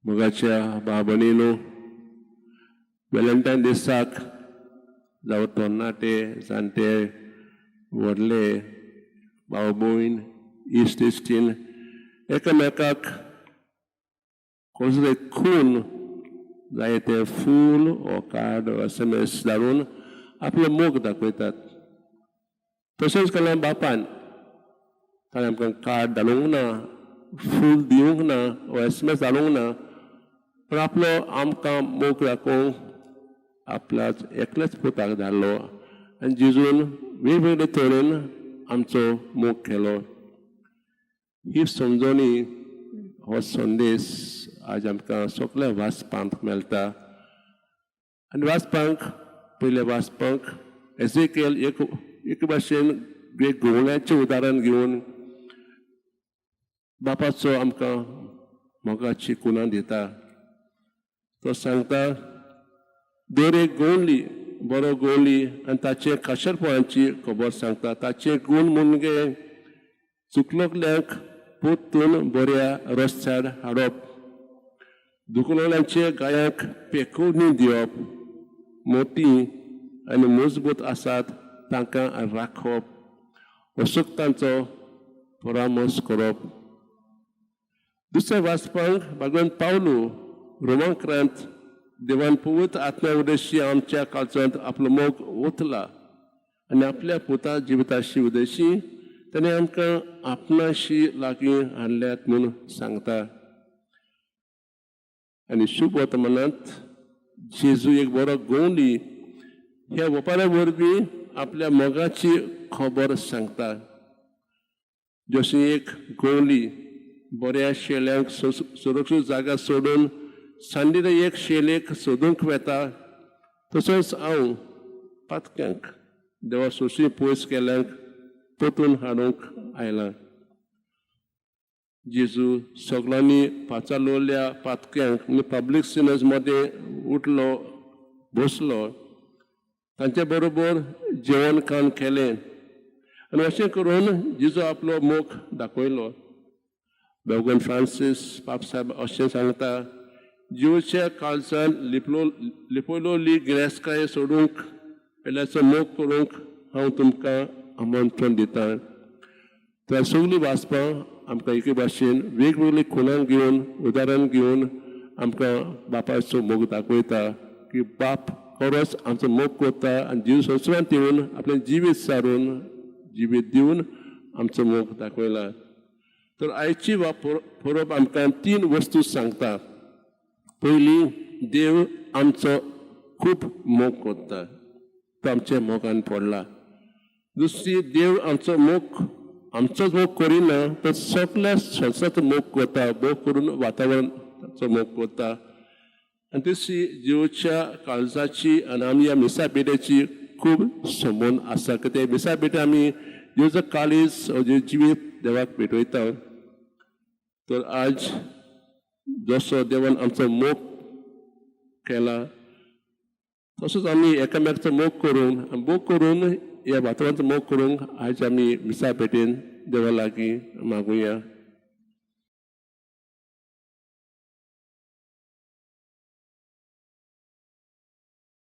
मोगाच्या भाव भयणीनो, वेलेंटायन दिसाक जावं तरणाटे, जाणटे, व्हडले भाव भयण, इश्ट इश्टीण एकामेकाक कसले खून जाय ते फूल ओ कार्ड ओ एसएमएस धाडून आपलो मोग दाखयतात. तशेंच केन्ना बापान ताणें आमकां कार्ड धाडूंक ना, फूल दिवंक ना ओ एसएमएस धाडूंक ना, पूण आपलो आमकां मोग दाखोवंक आपल्याच एकल्याच पुताक धाडलो आनी जेजून वेगवेगळे तरेन आमचो मोग केलो. ही समजणी, हो संदेश आज आमकां सगळ्या वाचपांत मेळटा. आनी वाचपांक, पयल्या वाचपांक एजेकेल एक एक भाशेन एक गवळ्याचें उदाहरण घेवन बापाचो आमकां मोगाची कुणां दिता. तो सांगता, दर एक गवळी बरो गवळी आनी ताचे खाशेलपणाची खबर सांगता. ताचे गूण म्हणजे चुकलोल्यांक परतून बऱ्या रस्त्यार हाडप, दुखलोल्यांचे गायांक पेकोवणी दिवप, मोटी आनी मजबूत आसात तांकां राखप, अशक्तांचो परामर्श करप. दुसऱ्या वाचपांक भगवान पावलू रोमांक्रांत देवान पवित्र आत्म्या उद्देशी आमच्या काळजांत आपलो मोग ओतला आनी आपल्या पुता जिविताशी उद्देशी ताणें आमकां आपणाशी लागीं हाडल्यात म्हूण सांगता. आनी शुभ वर्तमानांत जेजू एक बरो गवंडी ह्या वपाऱ्या वरवीं आपल्या मोगाची खबर सांगता. जशी एक गवंडी बऱ्या शेळ्यांक सुरक्षीत जागा सोडून सांडिल्ले एक शेळयेक सोदूंक वेता, तसोच हांव पातक्यांक, देवा सोशी पयस केल्ल्यांक परतून हाडूंक आयलां. जेजू सगळ्यांनी पाचारलोल्या पातक्यांक म्हणजे पब्लीक सिनर्स मदें उठलो, बसलो, तांचे बरोबर जेवण खाण केलें आनी अशें करून जेजू आपलो मोग दाखयलो. भगवान फ्रांसीस पाप साहेब अशें सांगता, जिवच्या काळजान लिपलो लिपयलोली गिरेस्तकाय सोडूंक पेल्याचो मोग करूंक हांव तुमकां आमंत्रण दिता. त्या सगळीं वाचपां आमकां एके भाशेन वेगवेगळी खुणां घेवन, उदाहरण घेवन आमकां बापायचो मोग दाखयता की बाप खरोच आमचो मोग करता आनी जीव संवसारांत येवन आपलें जिवीत सारून, जिवीत दिवन आमचो मोग दाखयला. तर आयची परब आमकां तीन वस्तू सांगता. पयली, देव आमचो खूब मोग करता, तो आमच्या मोगान पडला. दुसरी, देव आमचो मोग, आमचोच मोग करिना तर सगळ्या संवसाराचो मोग करता, मोग करून वातावरणाचो मोग करता. आनी तिसरी, जिवच्या काळजाची आनी आमी ह्या मिसा पेटेची खूब संबंद आसा, कित्याक मिसा पेटे आमी जिवचो काळीज, जिवीत देवाक भेटयता. तर आज जसो देवान आमचो मोग केला, तसोच आमी एकामेकाचो मोग करून, मोग करून ह्या वातावरणाचो मोग करूंक आज आमी मिसा पेटेन देवा लागीं मागुया.